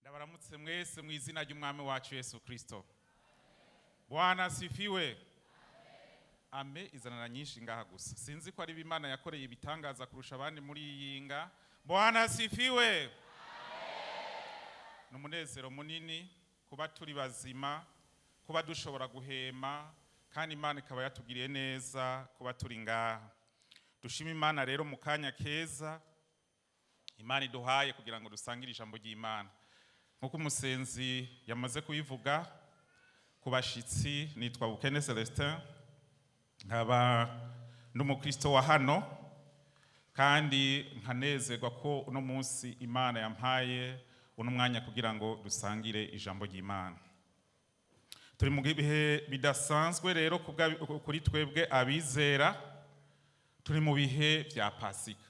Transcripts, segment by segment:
Ndabaramutse mwese mu izina ry'Umwami wacu Yesu Kristo. Bwana asifiwe. Ame izanana nyinshi ngaha gusa. Sinzi ko ari Imana yakoreye ibitangaza kurusha abandi muri iyi nga. Bwana asifiwe. Ni umunezero munini kuba turi bazima, kuba dushobora guhema, kandi Imana ikaba yatugiriye neza kuba turi ngaha. Dushima Imana rero mu kanya keza Imana iduhaye kugira ngo dusangire ijambo ry'Imana. Nk'uko umusenzi yamaze kubivuga, ku bashitsi nitwa Bukene Celestin, nkaba n'umukristo wa hano, kandi nkanezerwa ko uno munsi Imana yampaye uno mwanya kugira ngo dusangire ijambo ry'Imana. Turi mu bihe bidasanzwe rero kuri twebwe abizera, turi mu bihe vya Pasika.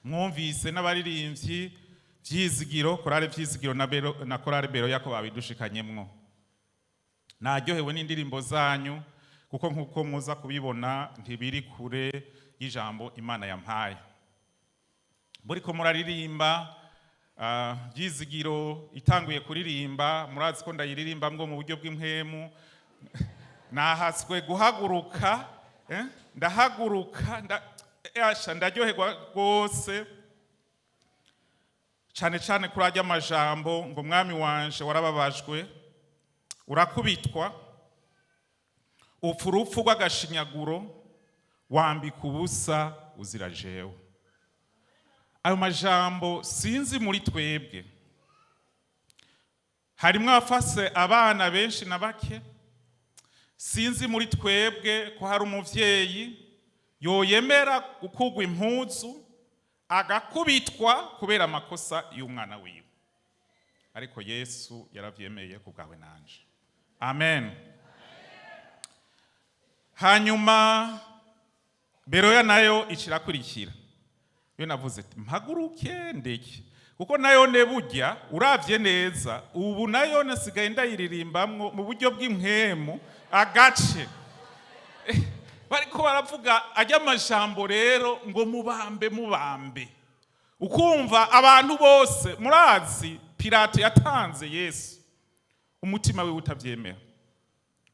Mwumvise n'abaririmbyi Vyizigiro, korale Vyizigiro na Bero, na korale Bero yako babidushikanyemwo. Naryohewe n'indirimbo zanyu kuko nkuko muza kubibona ntibiri kure y'ijambo Imana yampaye. Muriko muraririmba Vyizigiro itanguye kuririmba, murazi ko ndayiririmbamwo mu buryo bw'impwemu. Nahaswe guhaguruka, ndahaguruka, asha ndaryoherwa rwose, cane cane kuri arya majambo ngo mwami wanje warababajwe, urakubitwa, upfa urupfu rw'agashinyaguro, wambika ubusa uzira jewe. Ayo majambo sinzi muri twebwe harimwo abafase abana benshi na bake, sinzi muri twebwe ko hari umuvyeyi yoyemera gukugwa impuzu agakubitwa kubera amakosa y'umwana wiwe, ariko Yesu yaravyemeye ku bwawe nanje. Amen. Hanyuma Beroya nayo icirakurikira, yo navuze ati mpaguruke ndeke, kuko nayo ne burya uravye neza ubu nayo nasigaye ndayiririmbamwo mu buryo bw'impwemu agace. Bariko baravuga ajya amajambo rero ngo mubambe mubambe, ukumva abantu bose murazi Pilato yatanze Yesu umutima wiwe utavyemera,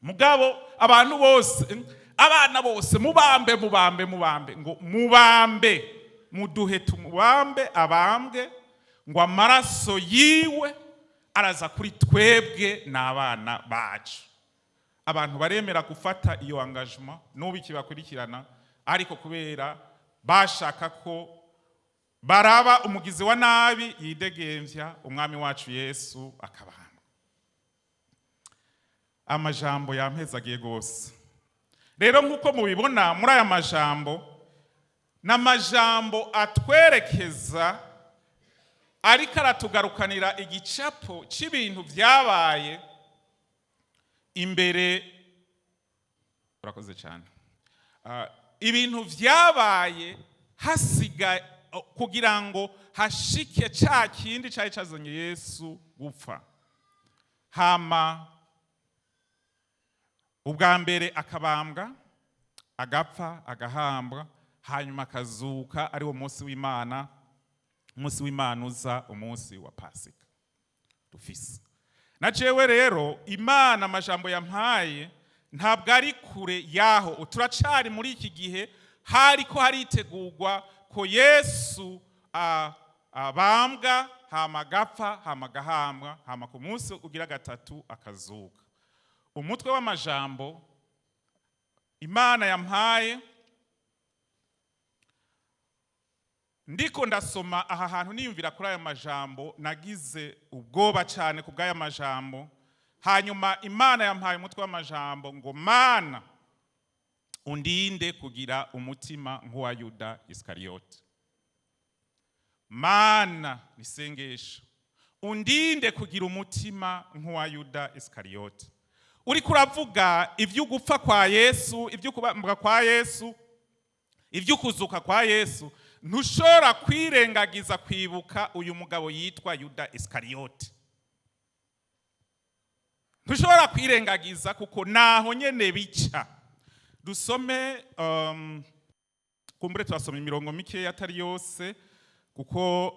mugabo abantu bose, abana bose, mubambe mubambe mubambe, ngo mubambe muduhe tumubambe abambwe, ngo amaraso yiwe araza kuri twebwe n'abana bacu. Abantu baremera gufata iyo engagement n'ubu ikibakurikirana, ariko kubera bashaka ko baraba umugizi wa nabi yidegemvya, umwami wacu Yesu akabambwa. Amajambo yampezagiye gose rero, nk'uko mubibona muri aya majambo, n'amajambo atwerekeza ariko aratugarukanira igicapo c'ibintu vyabaye imbere. Urakoze cyane. Ibintu vyabaye hasiga kugira ngo hashike ca kindi cari cazanye Yesu gupfa. Hama ubwa mbere akabambwa, agapfa, agahambwa, hanyuma akazuka, ari wo munsi w'Imana, umunsi w'Imana uza, umunsi wa Pasika dufise. Na jewe rero Imana amajambo yampaye ntabwo ari kure yaho, turacari muri iki gihe hariko haritegurwa ko Yesu abambwa, hama agapfa, hama agahambwa, hama ku munsi ugira gatatu akazuka. Umutwe w'amajambo Imana yampaye, ndiko ndasoma aha hantu niyumvira kuri aya majambo, nagize ubwoba cyane ku bw'aya majambo. Hanyuma Imana yampaye umutwe w'amajambo ngo Mana undinde kugira umutima nk'uwa Yuda Iskariyoti. Mana nisengesho, undinde kugira umutima nk'uwa Yuda Iskariyoti. Uriko uravuga ivy'ugupfa kwa Yesu, ivy'ukubambwa kwa Yesu, ivy'ukuzuka kwa Yesu, ntushobora kwirengagiza kwibuka uyu mugabo yitwa Yuda Isikariyoti. Ntushobora kwirengagiza kuko naho nyene bica. Dusome, kumbure turasoma imirongo mikeya atari yose kuko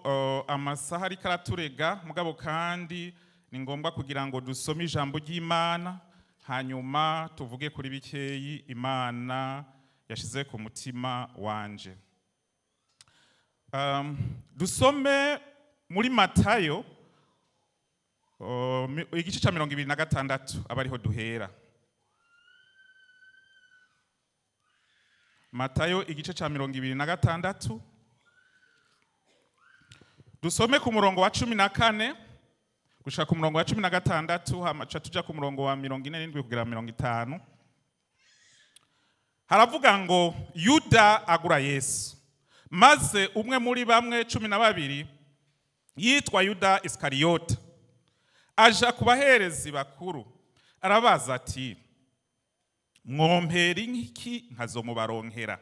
amasaha ariko araturega, mugabo kandi ni ngombwa kugira ngo dusome ijambo ry'Imana, hanyuma tuvuge kuri bikeyi Imana yashize ku mutima wanje. Dusome muri Matayo igice ca 26, aba ariho duhera. Matayo igice ca 26, dusome ku murongo wa 14 gushika ku murongo wa 16, hama tuca tuja ku murongo wa 47 kugera 50. Haravuga ngo Yuda agura Yesu, maze umwe muri bamwe 12 yitwa Yuda Isikariyota aja ku baherezi bakuru, arabaza ati: "Mwompera iki nkazomubaronkera?"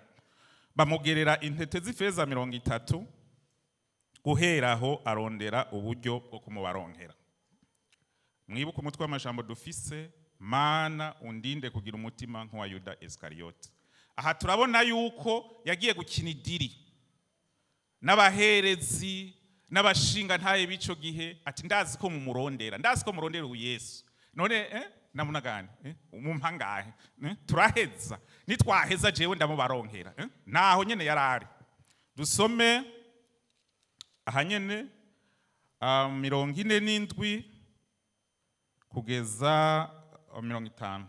Bamugerera intete z'ifeza 30. Guheraho arondera uburyo bwo kumubaronkera. Mwibuke umutwe w'amajambo dufise: "Mana undinde kugira umutima nk'uwa Yuda Isikariyoti." Aha turabona yuko yagiye gukina idiri n'abaherezi n'abashinga ntaye b'ico gihe, ati: "Ndazi ko mumurondera, ndazi ko murondera uyu Yesu, none namunagane mumpangahe turaheza, nitwaheza jewe ndamubaronkera." Naho nyene yarari. Dusome aha nyene 47 kugeza 50.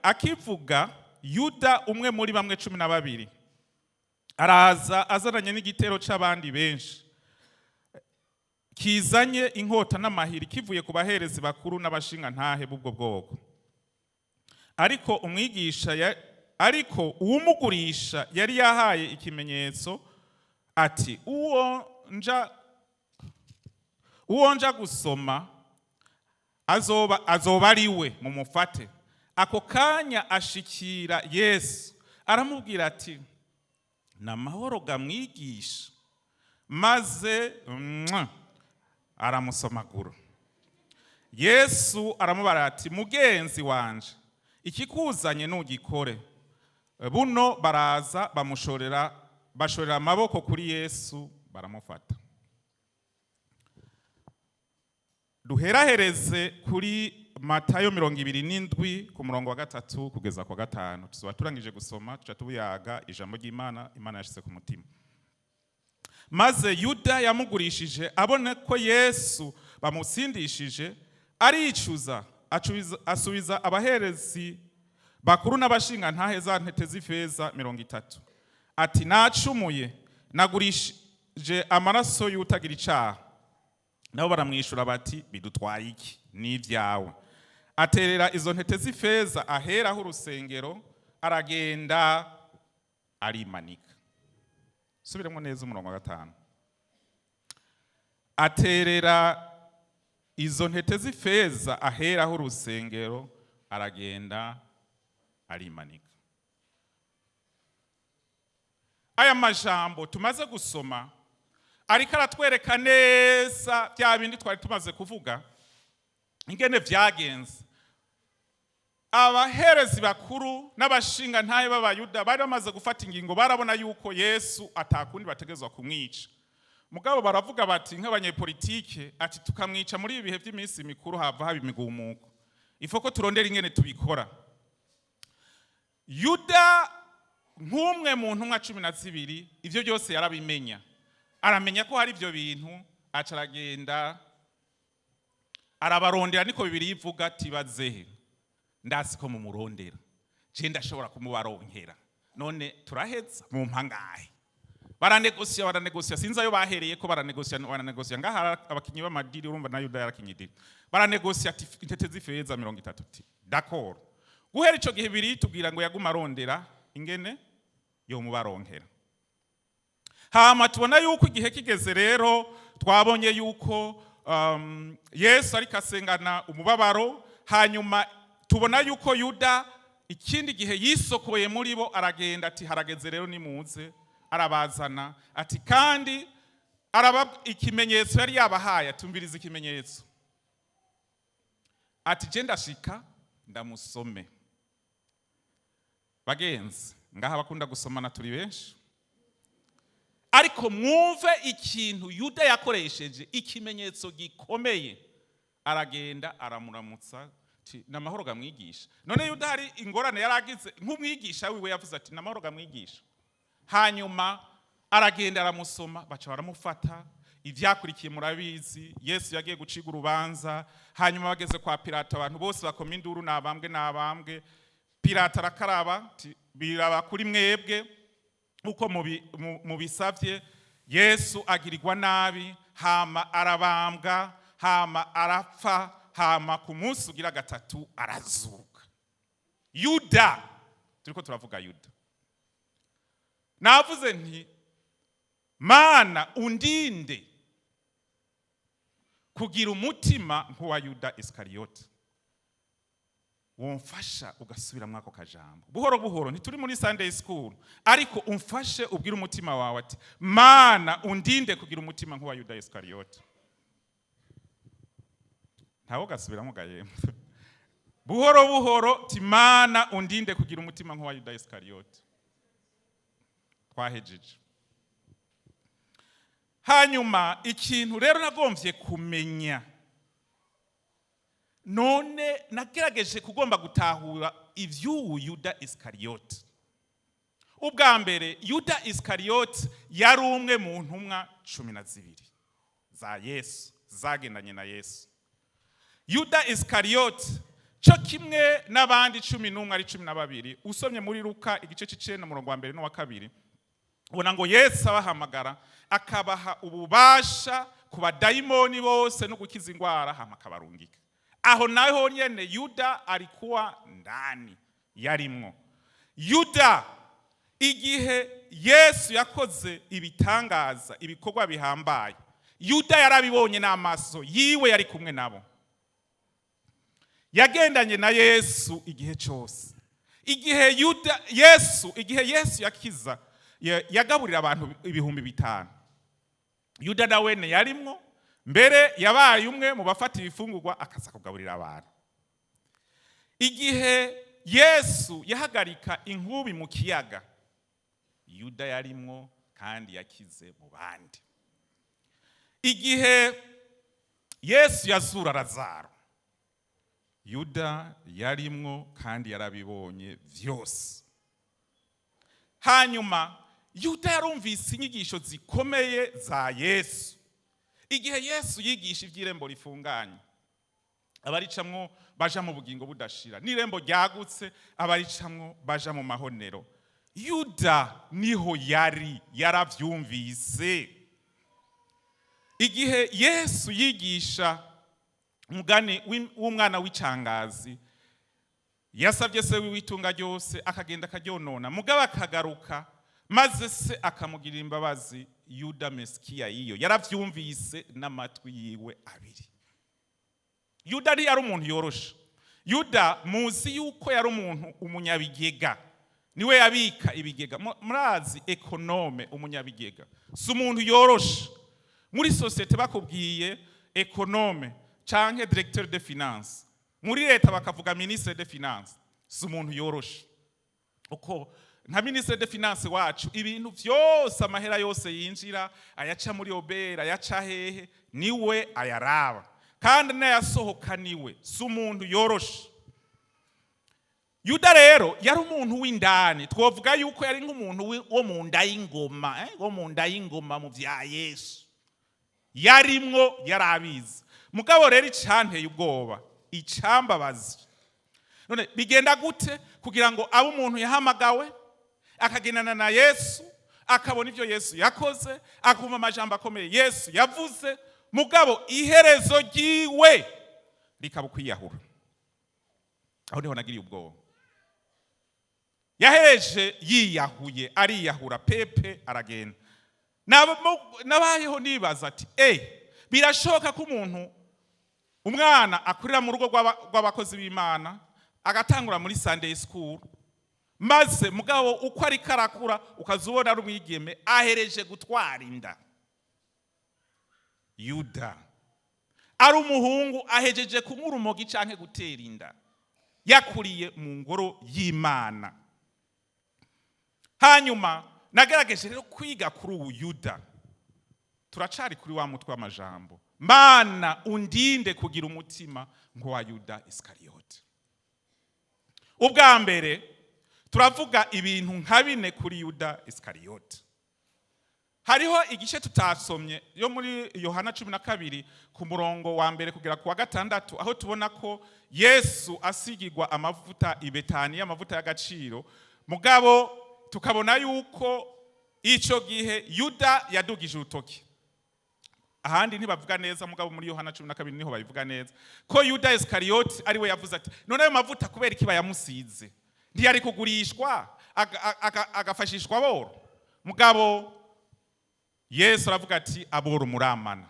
Akivuga, Yuda umwe muri bamwe 12 araza azananye n'igitero c'abandi benshi kizanye inkota n'amahiri, kivuye ku baherezi bakuru n'abashinga ntahe b'ubwo bwoko. Ariko umwigisha ariko uwumugurisha yari yahaye ikimenyetso ati: Uwo nja gusoma azoba ari we, mumufate." Ako kanya ashikira Yesu, aramubwira ati: "Namahoro gamwigisha." Maze aramusomagura. Yesu aramubara ati: "Mugenzi wanje, ikikuzanye nugikore." Buno baraza bamushorera, bashorera amaboko kuri Yesu, baramufata. Duherahereze kuri Matayo 27 ku murongo wa 3 kugeza kwa 5. Tuzoba turangije gusoma, tuca tubuyaga ijambo ry'Imana Imana yashize ku mutima. Maze Yuda yamugurishije abona ko Yesu bamutsindishije, aricuza, asubiza abaherezi bakuru n'abashinga ntahe za ntete z'ifeza 30, ati: "Nacumuye, nagurishije amaraso y'utagira icaha." Nabo baramwishura bati: "Bidutwaye iki? Ni ibyawe." Aterera izo ntete z'ifeza aheraho urusengero, aragenda arimanika. Subiremo neza umurongo wa 5. Aterera izo ntete z'ifeza aheraho urusengero, aragenda arimanika. Aya majambo tumaze gusoma ariko aratwereka neza bya bindi twari tumaze kuvuga, ingene vyagenze. Abaherezi bakuru n'abashinga ntaye b'Abayuda bari bamaze gufata ingingo, barabona yuko Yesu atakundi bategezwa kumwica. Mugabo baravuga bati nk'abanyepolitike, ati: "Tukamwica muri ibi bihe by'iminsi mikuru hava haba imigumuko, ifoko turondera ingene tubikora." Yuda nk'umwe mu ntumwa 12 ivyo byose yarabimenya, aramenya ko hari ivyo bintu, aca aragenda arabarondera. Niko Bibiliya ivuga ati: "Bazehe, ndazi ko mumurondera, je ndashobora kumubaronkera, none turaheza mumpangahe?" Baranegosiya, baranegosiya, sinzi ayo bahereye ko baranegosiya, baranegosiya. Ngaha abakinyi b'amadiri, urumva na Yuda yarakinye idiri. Baranegosiya ati: "Intete z'ifeza 30." Ati: "D'accord." Guhera ico gihe biri tubwira ngo yaguma arondera ingene yo mubaronkera. Hama tubona yuko igihe kigeze rero Twabonye yuko Yesu ariko asengana umubabaro. Hanyuma tubona yuko Yuda ikindi gihe yisokoye muri bo, aragenda ati: "Harageze rero, nimuze." Arabazana ati kandi araba ikimenyetso yari yabahaye, atumviriza ikimenyetso, ati: "Je ndashika ndamusome." Bagenzi, ngaha bakunda gusomana turi benshi, ariko mwumve ikintu Yuda yakoresheje, ikimenyetso gikomeye. Aragenda aramuramutsa ati: "Namahoro gamwigisha." None Yuda hari ingorane yari agize nk'umwigisha wiwe? Yavuze ati: "Namahoro gamwigisha." Hanyuma aragenda aramusoma, baca baramufata. Ivyakurikiye murabizi. Yesu yagiye guciga urubanza, hanyuma bageze kwa Pilato, abantu bose bakoma induru: "Nabambwe, nabambwe!" Pilato arakaraba ati: "Biraba kuri mwebwe uko mubisavye." Yesu agirirwa nabi, hama arabambwa, hama arapfa, hama ku munsi ugira gatatu arazuka. Yuda, turiko turavuga Yuda. Navuze nti: "Mana, undinde kugira umutima nk'uwa Yuda Isikariyoti." Womfasha ugasubiramo ako kajambo buhoro buhoro? Ntituri muri Sunday school, ariko umfashe ubwire umutima wawe ati: "Mana, undinde kugira umutima nk'uwa Yuda Isikariyoti." Ntawe gasubiramo gahembe buhoro buhoro ti: "Mana, undinde kugira umutima nk'uwa Yuda Isikariyoti." Twahejeje. Hanyuma ikintu rero nagomvye kumenya, none nagerageje kugomba gutahura ivy'uwu Yuda Isikariyoti. Ubwa mbere, Yuda Isikariyoti yari umwe mu ntumwa 12 za Yesu zagendanye na Yesu. Yuda Isikariyoti, cyo kimwe n'abandi 11, ari 12, usomye muri Luka igice c'icenda, umurongo wa mbere n'uwa kabiri, ubona ngo Yesu abahamagara, akabaha ububasha ku badayimoni bose no gukiza indwara, hama akabarungika. Aho naho nyene Yuda alikuwa ndani, yarimwo. Yuda, igihe Yesu yakoze ibitangaza, ibikorwa bihambaye, Yuda yarabibonye n'amaso yiwe, yari kumwe nabo, yagendanye na Yesu igihe cyose. Igihe Yuda Yesu, igihe Yesu yakiza, yagaburira abantu 5000, Yuda nawene yarimwo. Mbere yabaye umwe mu bafata ibifungurwa akaza kugaburira abantu. Igihe Yesu yahagarika inkubi mu kiyaga, Yuda yarimwo kandi yakize mu bandi. Igihe Yesu yazura Lazaro, Yuda yarimwo kandi yarabibonye vyose. Hanyuma Yuda yarumvise inyigisho zikomeye za Yesu. Igihe Yesu yigisha iby'irembo rifunganye, abaricamwo baja mu bugingo budashira, n'irembo ryagutse, abaricamwo baja mu mahonero, Yuda niho yari, yaravyumvise. Igihe Yesu yigisha umugani w'umwana w'icangazi yasabye se w'itunga ryose, akagenda akaryonona, mugabo akagaruka, maze se akamugirira imbabazi, Yuda mesikiya yiyo, yaravyumvise n'amatwi yiwe abiri. Yuda ntiyari umuntu yoroshe. Yuda muzi yuko yari umuntu umunyabigega, niwe yabika ibigega. Murazi économe, umunyabigega si umuntu yoroshe muri société. Bakubwiye économe canke directeur de finance muri leta, bakavuga ministre de finance, si umuntu yoroshe. Uko nka ministre de finance wacu, ibintu vyose, amahera yose yinjira, ayaca muri OBR, ayaca hehe, niwe ayaraba, kandi n'ayasohoka niwe. Si umuntu yoroshe. Yuda rero yari umuntu w'indani, twovuga yuko yari nk'umuntu wo mu nda y'ingoma, wo mu nda y'ingoma mu vya Yesu, yarimwo, yarabizi. Mugabo rero icanteye ubwoba, icambabazi, none bigenda gute kugira ngo abe umuntu yahamagawe, akagendana na Yesu, akabona ibyo Yesu yakoze, akumva amajambo akomeye Yesu yavuze, mugabo iherezo ryiwe rikaba ukwiyahura? Aho niho nagiriye ubwoba. Yahereje yiyahuye, ariyahura pepe, aragenda. Nabayeho nibaza ati: "Birashoboka ko umuntu, umwana akurira mu rugo rw'abakozi b'Imana, agatangura muri Sunday school, maze mugabo uko ariko arakura ukaza ubona ari umwigeme ahereje gutwara inda, Yuda ari umuhungu ahejeje kunywa urumogi canke gutera inda, yakuriye mu ngoro y'Imana." Hanyuma nagerageje rero kwiga kuri ubu Yuda. Turacari kuri wa mutwe w'amajambo: "Mana, undinde kugira umutima nk'uwa Yuda Isikariyote." Ubwa mbere turavuga ibintu nka bine kuri Yuda Isikariyote. Hariho igice tutasomye yo muri Yohana 12 ku murongo wa mbere kugera ku wa gatandatu, aho tubona ko Yesu asigirwa amavuta i Betaniya, amavuta y'agaciro. Mugabo tukabona yuko icyo gihe Yuda yadugije urutoki. Ahandi ntibavuga neza, mugabo muri Yohana 12 niho babivuga neza ko Yuda Isikariyoti ari we yavuze ati: "None ayo mavuta kubera iki bayamusize? Ntiyari kugurishwa agafashishwa aboro?" Mugabo Yesu aravuga ati: "Aboro muramana."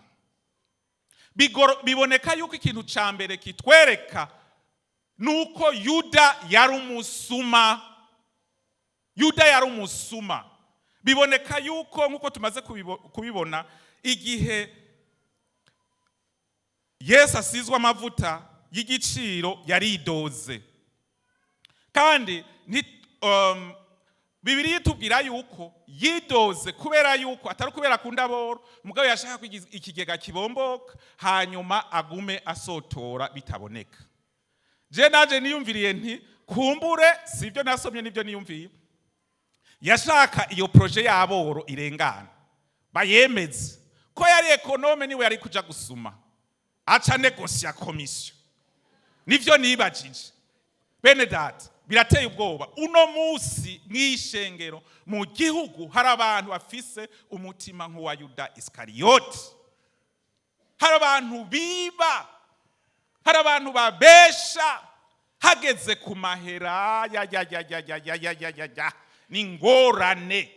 Biboneka yuko ikintu ca mbere kitwereka nuko Yuda yari umusuma. Yuda yari umusuma. Biboneka yuko, nkuko tumaze kubibona, igihe Yesu asizwe amavuta y'igiciro yaridoze. Kandi Bibiliya itubwira yuko yidoze kubera yuko atari kubera akunda aboro, mugabo yashaka ko ikigega kibomboka, hanyuma agume asotora bitaboneka. Je naje niyumviriye nti kumbure sibyo nasomye, nibyo niyumviye: yashaka iyo projet y'aboro irengana, bayemeze ko yari économe, niwe yari kuja gusuma aca négocia commission. Nivyo nibajije. Bene data, birateye ubwoba. Uno munsi mw'ishengero, mu gihugu, hari abantu bafise umutima nk'uwa Yuda Isikariyoti. Hari abantu biba, hari abantu babesha. Hageze ku mahera ya ya ya ya ya ya ya ya ya ya, ni ngorane.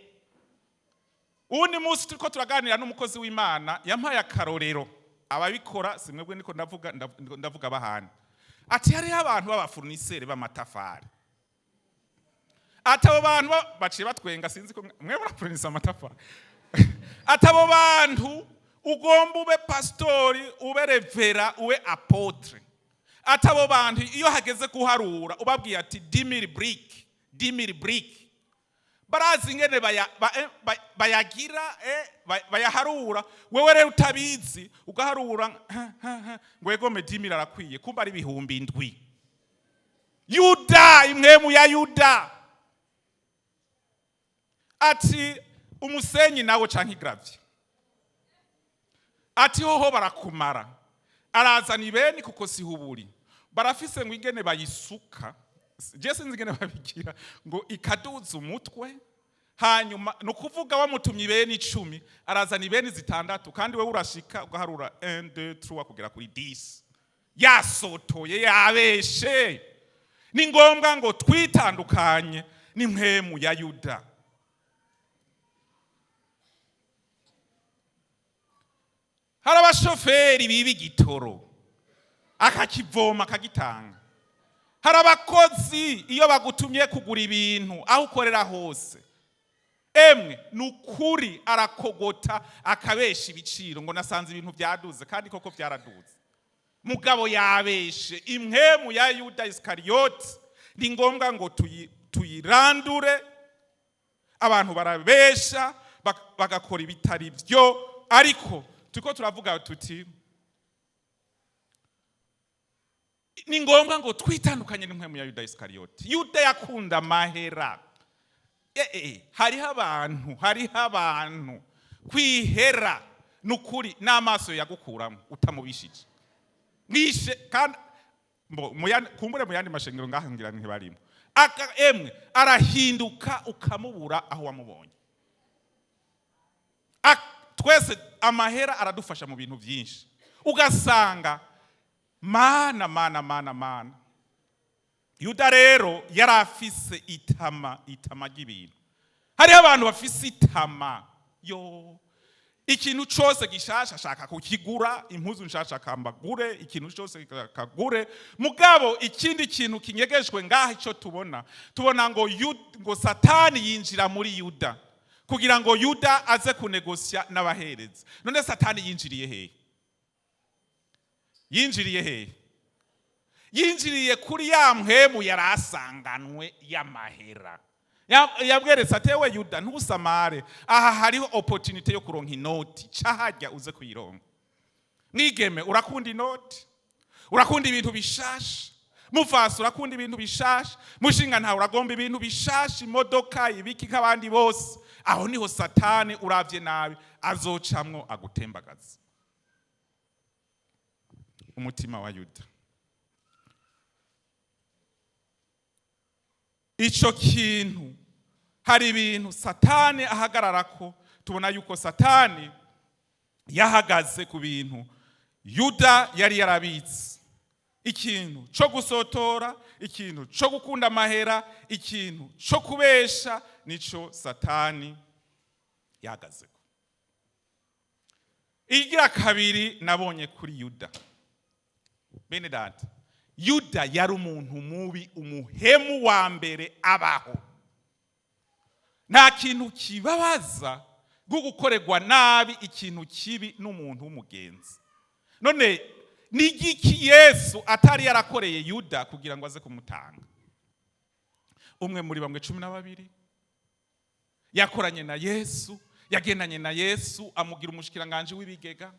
Uwundi munsi turiko turaganira n'umukozi w'Imana, yampaye akarorero. Ababikora si mwebwe niko ndavuga, ndavuga bahandi. Ati hariho abantu b'aba fournisseurs b'amatafari. Ati abo bantu baciye batwenga, sinzi ko mwe murafournissa amatafari. Ati abo bantu ugomba ube pastori, ube révérend, ube apôtre. Ati abo bantu iyo hageze kuharura, ubabwiye ati 10 000 briques, 10 000 briques, barazi ingene bayagira, bayaharura. Wewe rero utabizi ugaharura ngo egome 10 000 arakwiye, kumba ari 7,000. Yuda, impwemu ya Yuda. Ati umusenyi nawe canke i gravier, ati hoho barakumara. Arazana ibeni kuko sihuburi barafise ngo ingene bayisuka, je sinzi ingene babigira, ngo ikaduza umutwe. Hanyuma ni ukuvuga wamutumye ibeni 10, arazana ibeni 6, kandi wewe urashika ugaharura 1 2 3 kugera kuri 10, yasotoye, yabeshe. Ni ngombwa ngo twitandukanye n'impwemu ya Yuda. Hari abashoferi biba igitoro, akakivoma, akagitanga. Hari abakozi iyo bagutumye kugura ibintu aho ukorera hose, emwe ni ukuri, arakogota, akabesha ibiciro ngo nasanze ibintu byaduze, kandi koko byaraduze, mugabo yabeshe. Impwemu ya Yuda Isikariyoti ni ngombwa ngo tuyirandure. Abantu barabesha, bagakora ibitari byo. Ariko turiko turavuga tuti ni ngombwa ngo twitandukanye n'impwemu ya Yuda Isikariyoti. Yuda yakunda amahera. Hariho abantu kwihera nukuri n'amaso yagukuramo utamubishije mwishe. Kandi kumbure mu yandi mashengero ngaha ngira ntibarimo. Emwe arahinduka ukamubura aho wamubonye. Twese amahera aradufasha mu bintu byinshi, ugasanga mana, mana, mana, mana. Yuda rero yari afise itama, itama ry'ibintu. Hariho abantu bafise itama yo Ikintu cose gishasha ashaka kukigura, impuzu nshasha akambagure, ikintu cose kagure. Mugabo ikindi kintu kinyegejwe ngaha, ico tubona, tubona ngo ngo Satani yinjira muri Yuda kugira ngo Yuda aze kunegosya n'abaherezi. None Satani yinjiriye hehe? Yinjiriye hehe? Yinjiriye kuri ya mpwemu yari asanganwe y'amahera. Yabweretse ati: "Ewe Yuda, ntusamare, aha hariho opportunité yo kuronka inoti, cahajya uze kuyironka." Mwigeme, urakunda inoti, urakunda ibintu bishasha. Mufasi, urakunda ibintu bishasha. Mushinga ntawe, uragomba ibintu bishasha, imodoka, ibiki, nk'abandi bose. Aho niho Satani, uravye nabi, azocamwo agutembagaza. Umutima wa Yuda, ico kintu, hari ibintu Satani ahagararako. Tubona yuko Satani yahagaze ku bintu Yuda yari yarabitse: ikintu co gusotora, ikintu co gukunda amahera, ikintu co kubesha. Nico Satani yahagazeko. Igira kabiri nabonye kuri Yuda, bene data, Yuda yari umuntu mubi, umuhemu wa mbere abaho. Nta kintu kibabaza nko gukorerwa nabi ikintu kibi n'umuntu w'umugenzi. None ni igiki Yesu atari yarakoreye Yuda kugira ngo aze kumutanga? Umwe muri bamwe 12 yakoranye na Yesu, yagendanye na Yesu, amugira umushikiranganje w'ibigega.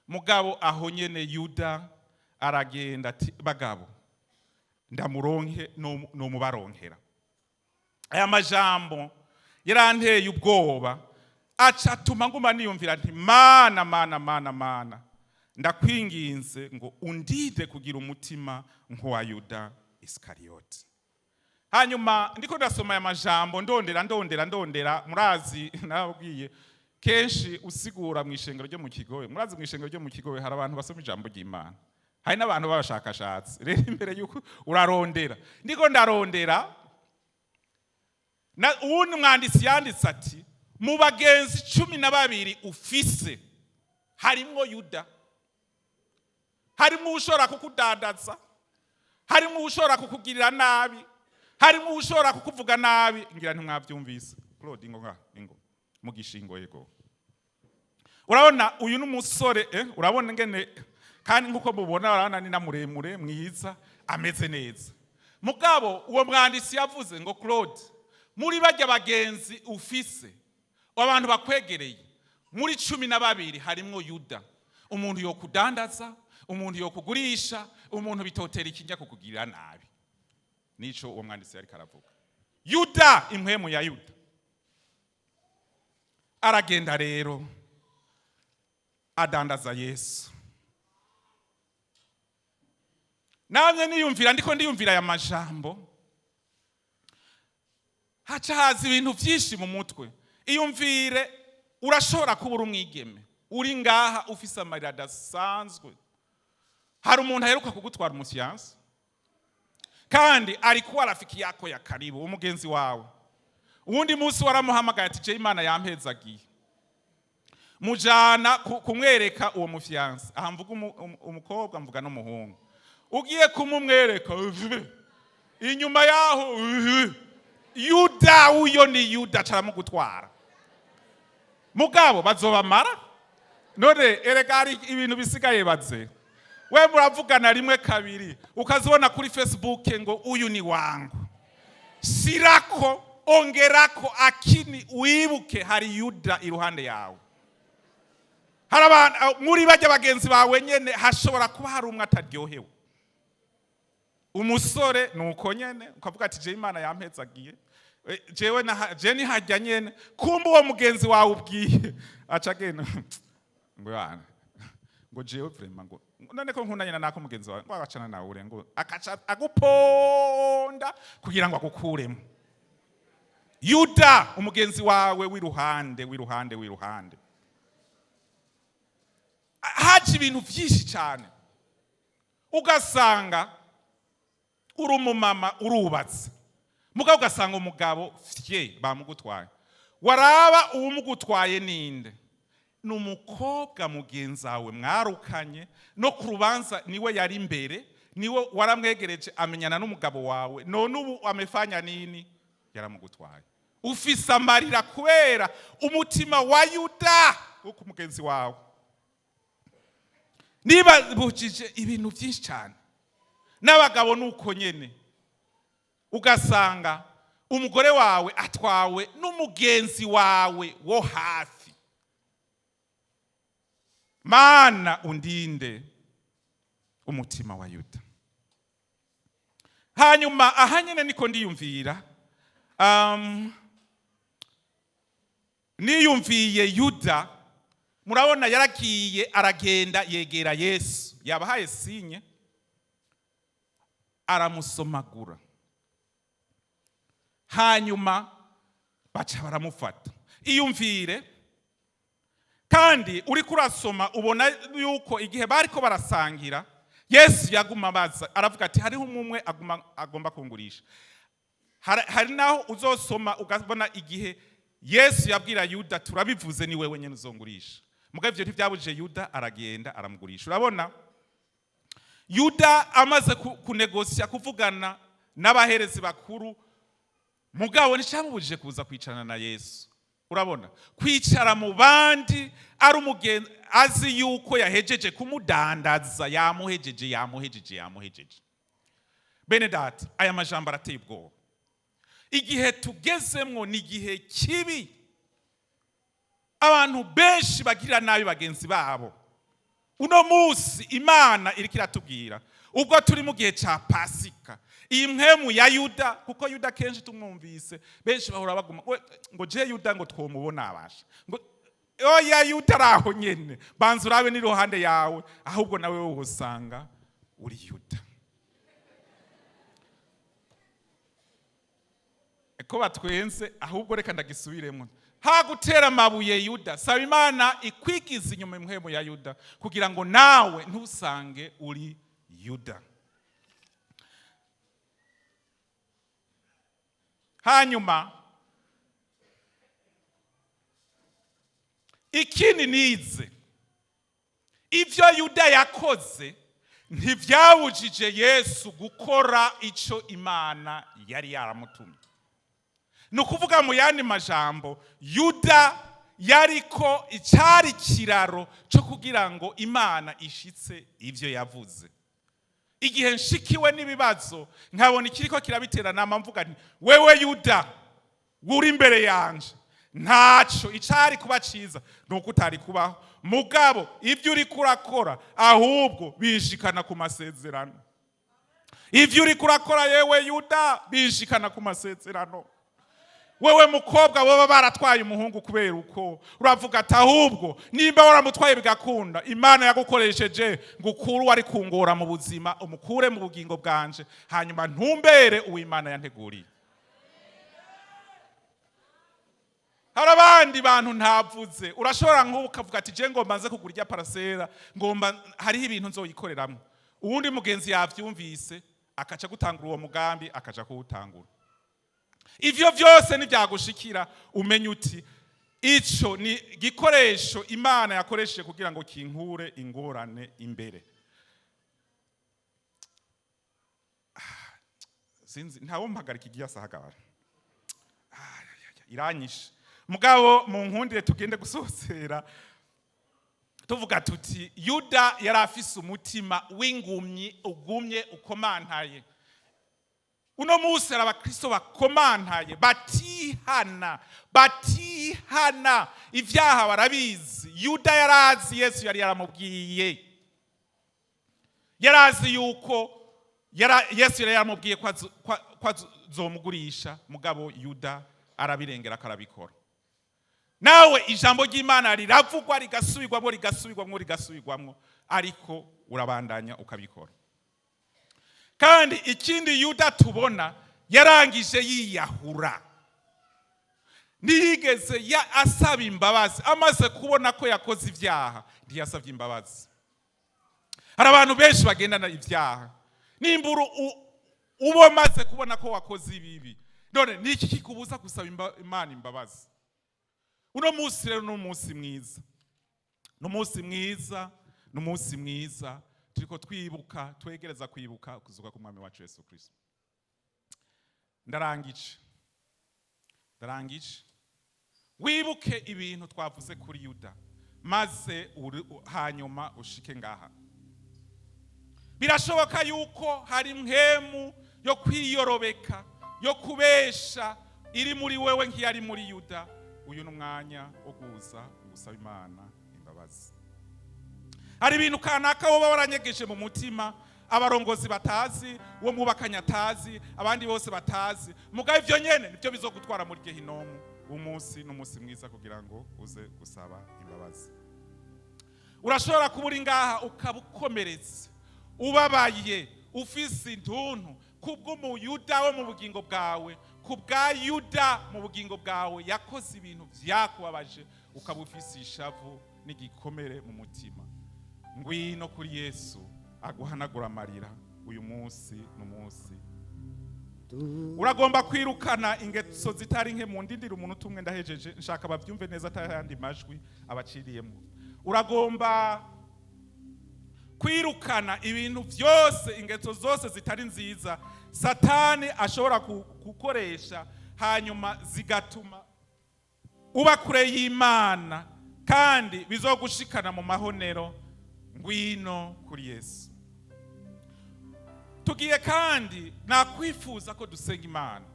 Mugabo aho nyene Yuda aragenda ati: "Bagabo, ndamuronke nomubaronkera." Aya majambo yaranteye ubwoba, aca atuma nguma niyumvira nti: "Mana, Mana, Mana, Mana, ndakwinginze ngo undinde kugira umutima nk'uwa Yuda Isikariyoti." Hanyuma ndiko ndasoma aya majambo, ndondera, ndondera, ndondera. Murazi nababwiye kenshi usigura mu ishengero ryo mu Kigobe. Murazi mu ishengero ryo mu Kigobe hari abantu basoma ijambo ry'Imana, hari n'abantu b'abashakashatsi. Rero imbere yuko urarondera, ndiko ndarondera na uwundi mwanditsi yanditse ati: "Mu bagenzi 12 ufise harimwo Yuda, harimwo ushobora kukudandaza, harimwo ushobora kukugirira nabi, harimwo ushobora kukuvuga nabi." Ngira ntimwabyumvise. Claude, ingo nga ingo mugishingo. Yego, urabona uyu ni umusore, urabona ingene, kandi nkuko mubona, urabona ni na muremure, mwiza, ameze neza. Mugabo uwo mwanditsi yavuze ngo: "Claude, muri bajya bagenzi ufise, abantu bakwegereye, muri 12 harimwo Yuda, umuntu yokudandaza, umuntu yokugurisha, umuntu bitotera ikinya kukugirira nabi." Nico uwo mwanditsi yariko aravuga. Yuda, impwemu ya Yuda. Aragenda rero adandaza Yesu. Namye niyumvira, ndiko ndiyumvira aya majambo, haca haza ibintu byinshi mu mutwe. Iyumvire, urashobora kuba uri umwigeme uri ngaha, ufise amarira adasanzwe. Hari umuntu aheruka kugutwara umufiancé, kandi alikuwa rafiki yako ya karibu, umugenzi wawe. Uwundi munsi waramuhamagaye ati: "Je, Imana yampezagiye." Mujana kumwereka uwo mufiancé. Aha mvuga umukobwa, mvuga n'umuhungu. Ugiye kumumwereka, inyuma yaho Yuda, uyo ni Yuda, caramugutwara. Mugabo bazobamara. None erega hari ibintu bisigaye baze, we muravugana rimwe, kabiri, ukazibona kuri Facebook ngo: "Uyu ni wangu." Shirako, ongerako, akini wibuke hari Yuda iruhande yawe. Hari abantu muri bajya bagenzi bawe nyene, hashobora kuba hari umwe ataryohewe. Umusore nuko nyene, ukavuga ati: "Je, Imana yampezagiye, jewe je nihajya nyene." Kumba uwo mugenzi wawe ubwiye aca agenda ngo: "Yana, ngo jewe vraiment, ngo none ko nkundanye na nako." Mugenzi wawe ngo agacana nawe ure, ngo akaca aguponda kugira ngo agukuremo. Yuda, umugenzi wawe w'iruhande, w'iruhande, w'iruhande. Haje ibintu byinshi cyane. Ugasanga uri umumama, urubatse, mugabo ugasanga umugabo fye bamugutwaye. Waraba uwumugutwaye ninde? Ni umukobwa mugenzi wawe mwarukanye no ku rubanza, niwe yari imbere, niwe waramwegereje, amenyana n'umugabo wawe. None ubu amefanya nini? Yaramugutwaye. Ufise amarira kubera umutima wa Yuda wo ku mugenzi wawe. Niba bujije ibintu byinshi cyane, n'abagabo ni uko nyene, ugasanga umugore wawe atwawe n'umugenzi wawe wo hafi. Mana, undinde umutima wa Yuda. Hanyuma aha nyene niko ndiyumvira, niyumviye Yuda. Murabona yaragiye, aragenda, yegera Yesu, yabahaye signe, aramusomagura, hanyuma baca baramufata. Iyumvire kandi, uriko urasoma ubona yuko igihe bariko barasangira, Yesu yaguma abaza, aravuga ati: "Hariho umwe aguma agomba kungurisha." Hari naho uzosoma ukabona igihe Yesu yabwira Yuda: "Turabivuze, ni wewe nyene uzongurisha." Mugabo ivyo ntivyabujije Yuda, aragenda aramugurisha. Urabona Yuda amaze kunegosya, kuvugana n'abaherezi bakuru, mugabo nticyamubujije kuza kwicarana na Yesu. Urabona kwicara mu bandi ari umugenzi, azi yuko yahejeje kumudandaza, yamuhejeje, yamuhejeje, yamuhejeje. Bene data, aya majambo arateye ubwoba. Igihe tugezemwo ni igihe kibi, abantu benshi bagirira nabi bagenzi babo. Uno munsi Imana iriko iratubwira, ubwo turi mu gihe ca Pasika, iyi mpwemu ya Yuda, kuko Yuda kenshi tumwumvise, benshi bahora baguma ngo je Yuda ngo twomubona abasha ngo oya. Yuda araho nyene, banza urabe n'iruhande yawe, ahubwo nawe wosanga uri Yuda. Ko batwenze, ahubwo reka ndagisubiremo: ha gutera amabuye Yuda, saba Imana ikwigiza inyuma impwemu ya Yuda, kugira ngo nawe ntusange uri Yuda. Hanyuma ikindi nize, ivyo Yuda yakoze ntivyabujije Yesu gukora ico Imana yari yaramutumye. Ni ukuvuga, mu yandi majambo, Yuda yariko icyari kiraro cyo kugira ngo Imana ishitse ivyo yavuze. Igihe nshikiwe n'ibibazo, nkabona ikiriko kirabitera, nama mvuga nti: "Wewe Yuda uri imbere yanje, ntaco icari kuba ciza ni uko utari kubaho, mugabo ibyo uriko urakora ahubwo binshikana ku masezerano. Ivyo uriko urakora, yewe Yuda, binshikana ku masezerano." Wewe mukobwa baba baratwaye umuhungu kubera uko uravuga ati: "Ahubwo nimba waramutwaye bigakunda, Imana yagukoresheje ngo ukure uwari kungora mu buzima, umukure mu bugingo bwanje, hanyuma ntumbere uw'Imana yanteguriye." Hari abandi bantu ntavuze, urashobora nk'ubu ukavuga ati: "Je ngomba nze kugura irya parcelle, ngomba hariho ibintu nzoyikoreramwo." Uwundi mugenzi yavyumvise, akaca gutangura uwo mugambi, akaja kuwutangura. Ivyo vyose nivyagushikira, umenye uti: "Ico ni gikoresho Imana yakoresheje kugira ngo kinkure ingorane imbere." Sinzi, ntawo mpagarika igihe asahagara iranyishe, mugabo mu nkundire tugende gusosera tuvuga tuti: Yuda yari afise umutima w'ingumyi, ugumye, ukomantaye. Uno munsi hari abakristo bakomantaye, batihana, batihana ivyaha, barabizi. Yuda yarazi, Yesu yari yaramubwiye, yarazi yuko Yesu yari yaramubwiye ko azomugurisha, mugabo Yuda arabirengera, akarabikora. Nawe ijambo ry'Imana riravugwa, rigasubirwamwo, rigasubirwamwo, rigasubirwamwo, ariko urabandanya ukabikora. Kandi ikindi Yuda tubona, yarangije yiyahura, ntiyigeze asaba imbabazi. Amaze kubona ko yakoze ibyaha, ntiyasabye imbabazi. Hari abantu benshi bagendana ibyaha. Nimba uba umaze kubona ko wakoze ibibi, none niki kikubuza gusaba Imana imbabazi? Uno munsi rero ni umunsi mwiza. Ni umunsi mwiza, ni umunsi mwiza turiko twibuka, twegereza kwibuka kuzuka k'Umwami wacu Yesu Kristo. Ndarangije, ndarangije. Wibuke ibintu twavuze kuri Yuda, maze hanyuma ushike ngaha. Birashoboka yuko hari mpwemu yo kwiyorobeka, yo kubesha iri muri wewe nk'iyari muri Yuda. Uyu ni umwanya wo kuza gusaba Imana imbabazi. Hari ibintu kanaka woba waranyegeje mu mutima, abarongozi batazi, uwo mwubakanye atazi, abandi bose batazi, mugabo ivyo nyene nivyo bizogutwara muri gehinomu. Umunsi n'umunsi mwiza kugira ngo uze gusaba imbabazi. Urashobora kuba uri ngaha ukaba ukomeretse, ubabaye, ufise intuntu kubw'Umuyuda wo mu bugingo bwawe, kubwa Yuda mu bugingo bwawe yakoze ibintu vyakubabaje, ukaba ufise ishavu n'igikomere mu mutima. Ngwino kuri Yesu aguhanagura amarira. Uyu munsi n'umunsi uragomba kwirukana ingeso zitari nke mu ndindira umuntu umwe, ndahejeje. Nshaka bavyumve neza atayandi majwi abaciriyemo. Uragomba kwirukana ibintu byose, ingeso zose zitari nziza Satani ashobora gukoresha, hanyuma zigatuma uba kure y'Imana kandi bizogushikana mu mahonero. Ngwino kuri Yesu. Tugiye kandi nakwifuza ko dusenga Imana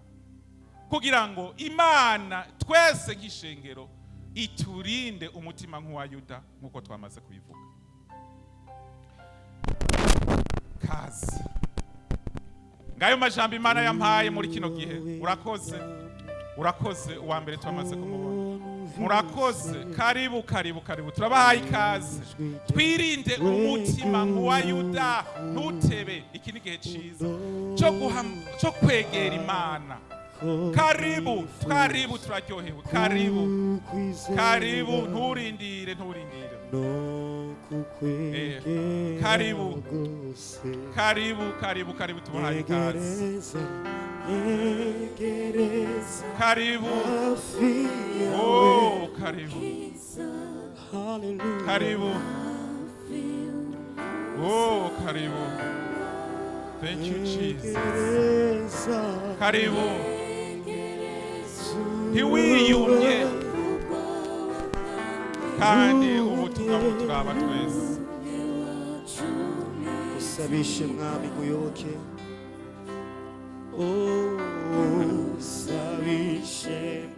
kugira ngo Imana twese nk'ishengero iturinde umutima nk'uwa Yuda, nk'uko twamaze kubivuga. Kazi ngayo majambo Imana yampaye muri kino gihe. Urakoze, urakoze. Uwa mbere twamaze kumubona. Murakoze, karibu, karibu, karibu, turabahaye ikaze. Twirinde umutima nk'uwa Yuda. Ntutebe, iki ni igihe ciza cyo kwegera Imana. Karibu, karibu, turaryohewe. Karibu, karibu, nturindire, nturindire. Karibu, karibu, karibu, karibu, tubahaye ikaze. Karibu, oh, karibu, karibu, oh, karibu. Thank you, Jesus. Karibu. Ntiwiyumye kandi ubutumwa buturaba twese. Usabishe Mwami muyoboke, usabishe.